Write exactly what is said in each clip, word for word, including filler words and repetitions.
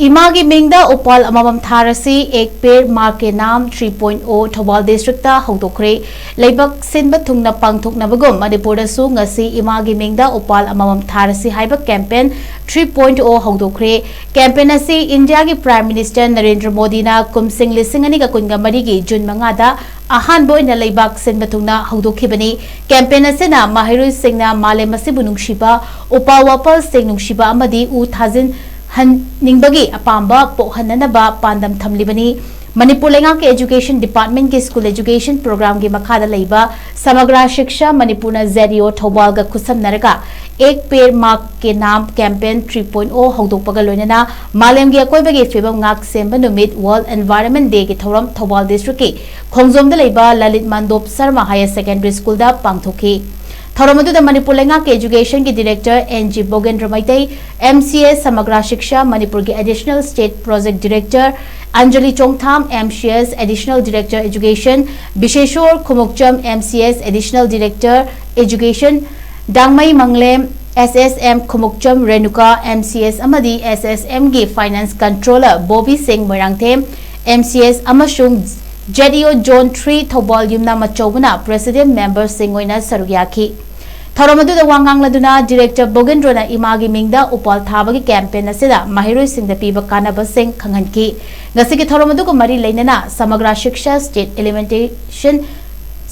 ꯏꯃꯥꯒꯤ ꯃꯤꯡꯗ ꯎꯄꯥꯜ ꯑꯃꯃꯝ ꯊꯥꯔꯁꯤ, ꯑꯦꯛ ꯄꯦꯔ ꯃꯥ ꯀꯦ ꯅꯥꯝ three point oh Thoubal district ꯇ ꯍꯧꯗꯣꯛꯈ꯭ꯔꯦ꯫ ꯂꯩꯕꯥꯛ ꯁꯤꯟꯕ ꯊꯨꯡꯅ ꯄꯥꯡꯊꯣꯛꯅꯕꯒꯨꯝ ꯃꯅꯤꯄꯨꯔꯗꯁꯨ ꯉꯁꯤ ꯏꯃꯥꯒꯤ ꯃꯤꯡꯗ ꯎꯄꯥꯜ ꯑꯃꯃꯝ ꯊꯥꯔꯁꯤ ꯍꯥꯏꯕ campaign three point oh ꯍꯧꯗꯣꯛꯈ꯭ꯔꯦ꯫ Campaign ꯑꯁꯤ ꯏꯟꯗꯤꯌꯥꯒꯤ Prime Minister ꯅꯔꯦꯟꯗ꯭ꯔ ꯃꯣꯗꯤꯅ ꯀꯨꯝꯁꯤꯡ ꯂꯤꯁꯤꯡ ꯑꯅꯤꯒ ꯀꯨꯟꯒ ꯃꯔꯤꯒꯤ ꯖꯨꯟ ꯃꯉꯥꯗ ꯑꯍꯥꯟꯕ ꯑꯣꯏꯅ ꯂꯩꯕꯥꯛ ꯁꯤꯟꯕ ꯊꯨꯡꯅ ꯍꯧꯗꯣꯛꯈꯤꯕꯅꯤ꯫ Campaign ꯑꯁꯤꯅ ꯃꯍꯩꯔꯣꯏꯁꯤꯡꯅ ꯃꯥꯂꯦꯝ ꯑꯁꯤꯕꯨ ꯅꯨꯡꯁꯤꯕ, ꯎꯄꯥꯜ ꯋꯥꯄꯥꯜꯁꯤꯡ ꯅꯨꯡꯁꯤꯕ ꯑꯃꯗꯤ ꯎ ꯊꯥꯖꯤꯟꯍꯟꯅꯤꯡꯕꯒꯤ ꯑꯄꯥꯝꯕ ꯄꯣꯛꯍꯟꯅꯅꯕ ꯄꯥꯟꯗꯝ ꯊꯝꯂꯤꯕꯅꯤ꯫ ꯃꯅꯤꯄꯨꯔ ꯂꯩꯉꯥꯛꯀꯤ Education Department ꯀꯤ School Education Program ꯒꯤ ꯃꯈꯥꯗ ꯂꯩꯕ ꯁꯃꯒ꯭ꯔꯥ ꯁꯤꯛꯁꯥ ꯃꯅꯤꯄꯨꯔꯅ Z D O ꯊꯧꯕꯥꯜꯒ ꯈꯨꯠꯁꯝꯅꯔꯒ ꯑꯦꯛ ꯄꯦꯔ ꯃꯥ ꯀꯦ ꯅꯥꯝ campaign three point oh ꯍꯧꯗꯣꯛꯄꯒ ꯂꯣꯏꯅꯅ ꯃꯥꯂꯦꯝꯒꯤ ꯑꯀꯣꯏꯕꯒꯤ ꯐꯤꯕꯝ ꯉꯥꯛ ꯁꯦꯟꯕ ꯅꯨꯃꯤꯠ, World Environment Day ꯒꯤ ꯊꯧꯔꯝ ꯊꯧꯕꯥꯜ district ꯀꯤ ꯈꯣꯡꯖꯣꯝꯗ ꯂꯩꯕ Lalit ꯃꯥꯟꯗꯣꯞ Sharma Higher Secondary School ꯗ ꯄꯥꯡꯊꯣꯛꯈꯤ꯫ ꯊꯧꯔꯝ ꯑꯗꯨꯗ ꯃꯅꯤꯄꯨꯔ ꯂꯩꯉꯥꯛꯀꯤ Education ꯒꯤ Director N G ꯕꯣꯒꯦꯟꯗ꯭ꯔ Meitei, M C S ꯁꯃꯒ꯭ꯔꯥ ꯁꯤꯛꯁꯥ ꯃꯅꯤꯄꯨꯔꯒꯤ Additional State Project Director Anjali ꯆꯣꯡꯊꯥꯝ, M C S Additional Director Education ꯕꯤꯁꯦꯁꯣꯔ Khumukcham, M C S Additional Director Education ꯗꯥꯡꯃꯩ ꯃꯪꯂꯦꯝ, S S M Khumukcham Renuka, M C S ꯑꯃꯗꯤ S S M ꯒꯤ Finance Controller Bobby ꯁꯤꯡ Moirangthem, M C S ꯑꯃꯁꯨꯡ Z D O Zone three Thoubal ꯌꯨꯝꯅꯥꯝ ꯑꯆꯧꯕꯅ President member ꯁꯤꯡ ꯑꯣꯏꯅ ꯁꯔꯨꯛ ꯌꯥꯈꯤ꯫ ꯊꯧꯔꯝ ꯑꯗꯨꯗ ꯋꯥ ꯉꯥꯡꯂꯗꯨꯅ Director ꯕꯣꯒꯦꯟꯗ꯭ꯔꯣꯅ ꯏꯃꯥꯒꯤ ꯃꯤꯡꯗ ꯎꯄꯥꯜ ꯊꯥꯕꯒꯤ campaign ꯑꯁꯤꯗ ꯃꯍꯩꯔꯣꯏꯁꯤꯡꯗ ꯄꯤꯕ ꯀꯥꯟꯅꯕꯁꯤꯡ ꯈꯪꯍꯟꯈꯤ꯫ ꯉꯁꯤꯒꯤ ꯊꯧꯔꯝ ꯑꯗꯨꯒ ꯃꯔꯤ ꯂꯩꯅꯅ ꯁꯃꯒ꯭ꯔꯥ ꯁꯤꯛꯁꯥ State Alimentation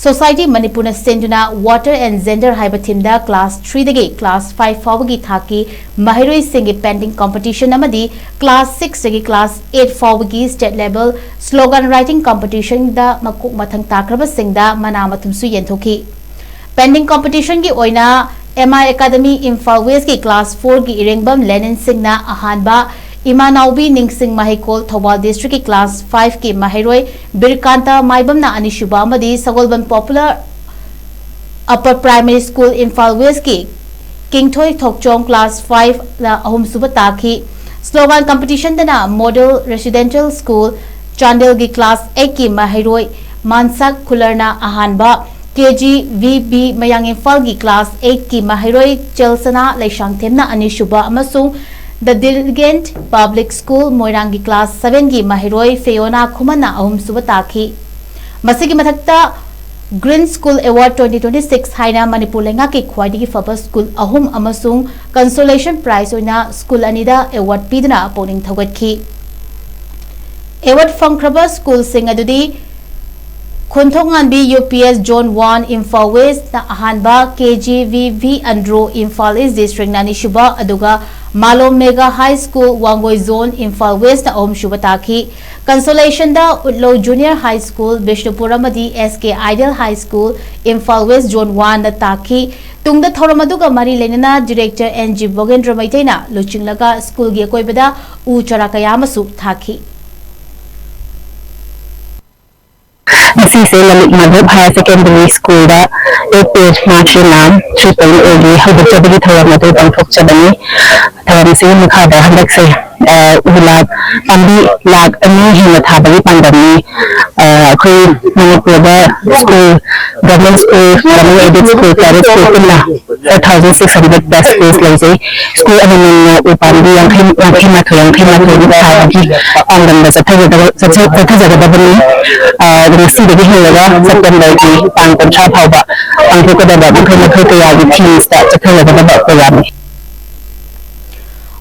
Society ꯃꯅꯤꯄꯨꯔꯅ ꯁꯦꯟꯗꯨꯅ Water and Gender ꯍꯥꯏꯕ theme ꯗ class three ꯗꯒꯤ class five ꯐꯥꯎꯕꯒꯤ ꯊꯥꯛꯀꯤ ꯃꯍꯩꯔꯣꯏꯁꯤꯡꯒꯤ painting competition ꯑꯃꯗꯤ class six ꯇꯒꯤ class eight ꯐꯥꯎꯕꯒꯤ state level slogan writing competition ꯗ ꯃꯀꯣꯛ ꯃꯊꯪ ꯇꯥꯈ꯭ꯔꯕꯁꯤꯡꯗ ꯃꯅꯥ ꯃꯊꯨꯝꯁꯨ ꯌꯦꯟꯊꯣꯛꯈꯤ꯫ Painting competition ꯒꯤ ꯑꯣꯏꯅ M I Academy Imphal West ꯀꯤ class four ꯒꯤ ꯏꯔꯦꯡꯕꯝ ꯂꯦꯅꯤꯟ ꯁꯤꯡꯅ ꯑꯍꯥꯟꯕ, ꯏꯃꯥꯅꯥꯎꯕꯤ ꯅꯤꯡꯁꯤꯡ ꯃꯍꯩꯀꯣꯜ ꯊꯧꯕꯥꯜ district ꯀꯤ class five ꯀꯤ ꯃꯍꯩꯔꯣꯏ ꯕꯤꯔꯀꯥꯟꯇ ꯃꯥꯏꯕꯝꯅ ꯑꯅꯤꯁꯨꯕ ꯑꯃꯗꯤ ꯁꯒꯣꯜꯕꯟ Popular Upper Primary School Imphal West ꯀꯤ ꯀꯤꯡꯊꯣꯏ ꯊꯣꯛꯆꯣꯝ class five ꯗ ꯑꯍꯨꯝꯁꯨꯕ ꯇꯥꯈꯤ꯫ Slogan competition ꯗꯅ Model Residential School ꯆꯥꯟꯗꯦꯜꯒꯤ class eight ꯀꯤ ꯃꯍꯩꯔꯣꯏ ꯃꯥꯟꯁꯥꯛ ꯈꯨꯂꯔꯅ ꯑꯍꯥꯟꯕ, K G V B ꯃꯌꯥꯡ ꯏꯝꯐꯥꯜꯒꯤ class eight ꯀꯤ ꯃꯍꯩꯔꯣꯏ ꯆꯦꯜꯁꯅꯥ ꯂꯩꯁꯥꯡꯊꯦꯝꯅ ꯑꯅꯤꯁꯨꯕ ꯑꯃꯁꯨꯡ The Diligent Public School ꯃꯣꯏꯔꯥꯡꯒꯤ class seven ꯒꯤ ꯃꯍꯩꯔꯣꯏ ꯐꯤꯌꯣꯅꯥ ꯈꯨꯃꯟꯅ ꯑꯍꯨꯝꯁꯨꯕ ꯇꯥꯈꯤ꯫ ꯃꯁꯤꯒꯤ ꯃꯊꯛꯇ Green School Award twenty twenty-six ꯍꯥꯏꯅ ꯃꯅꯤꯄꯨꯔ ꯂꯩꯉꯥꯛꯀꯤ ꯈ꯭ꯋꯥꯏꯗꯒꯤ ꯐꯕ school ꯑꯍꯨꯝ ꯑꯃꯁꯨꯡ consolation prize ꯑꯣꯏꯅ school ꯑꯅꯤꯗ award ꯄꯤꯗꯨꯅ ꯄꯨꯛꯅꯤꯡ ꯊꯧꯒꯠꯈꯤ꯫ Award ꯐꯪꯈ꯭ꯔꯕ schoolꯁꯤꯡ ꯑꯗꯨꯗꯤ ꯈꯣꯟꯊꯣꯛꯉꯥꯟꯕꯤ UPS Zone one Imphal West ꯅ ꯑꯍꯥꯟꯕ, KGVV Andro Imphal East District ꯅ ꯑꯅꯤꯁꯨꯕ, ꯑꯗꯨꯒ ꯃꯥꯂꯣꯝ Mega High School Wangoi Zone Imphal West ꯅ ꯑꯍꯨꯝꯁꯨꯕ ꯇꯥꯈꯤ꯫ Consolation ꯗ ꯎꯠꯂꯧ Junior High School ꯕꯤꯁꯅꯨꯄꯨꯔ ꯑꯃꯗꯤ SK Ideal High School Imphal West Zone one ꯅ ꯇꯥꯈꯤ꯫ ꯇꯨꯡꯗ ꯊꯧꯔꯝ ꯑꯗꯨꯒ ꯃꯔꯤ ꯂꯩꯅꯅ Director N G ꯚꯣꯒꯦꯟꯗ꯭ꯔ ꯃꯩꯇꯩꯅ ꯂꯨꯆꯤꯡꯂꯒ schoolꯒꯤ ꯑꯀꯣꯏꯕꯗ ꯎ ꯆꯥꯔꯥ ꯀꯌꯥ ꯑꯃꯁꯨ ꯊꯥꯈꯤ꯫ ꯉꯁꯤꯁꯦ Lalit Madhab Higher Secondary Schoolꯗ eight March ꯅ three point O ꯒꯤ ꯍꯧꯗꯣꯛꯆꯕꯒꯤ ꯊꯧꯔꯝ ꯑꯗꯨ ꯄꯥꯡꯊꯣꯛꯆꯕꯅꯤ꯫ ꯊꯧꯔꯝ ꯑꯁꯤꯒꯤ ꯃꯈꯥꯗ ꯍꯟꯗꯛꯁꯦ, ꯑ, ꯎ ꯂꯥꯛ, ꯄꯥꯝꯕꯤ ꯂꯥꯛ ꯑꯅꯤ ꯍꯦꯟꯅ ꯊꯥꯕꯒꯤ ꯄꯥꯟꯗꯝꯅꯤ꯫ ꯑ, ꯑꯩꯈꯣꯏ ꯃꯅꯤꯄꯨꯔꯗ school, government school, government aided school, private school ꯄꯨꯟꯅ four thousand six hundred plus schools ꯂꯩꯖꯩ꯫ School ꯑꯃꯃꯝꯅ ꯎ ꯄꯥꯝꯕꯤ ꯌꯥꯡꯈꯩ, ꯌꯥꯡꯈꯩ ꯃꯥꯊꯣꯏ, ꯌꯥꯡꯈꯩ ꯃꯥꯊꯣꯏ ꯊꯥꯕꯒꯤ ꯄꯥꯟꯗꯝꯗ ꯆꯠꯊꯒꯗꯕ, ꯆꯠꯊ-, ꯆꯠꯊꯖꯒꯗꯕꯅꯤ꯫ ꯑ, ꯉꯁꯤꯗꯒꯤ ꯍꯧꯔꯒ Septemberꯒꯤ ꯇꯥꯡ ꯀꯨꯟꯊ꯭ꯔꯥ ꯐꯥꯎꯕ ꯄꯥꯡꯊꯣꯛꯀꯗꯕ ꯃꯈꯜ ꯃꯈꯜ ꯀꯌꯥꯒꯤ themesꯇ ꯆꯠꯊꯒꯗꯕ programꯅꯤ꯫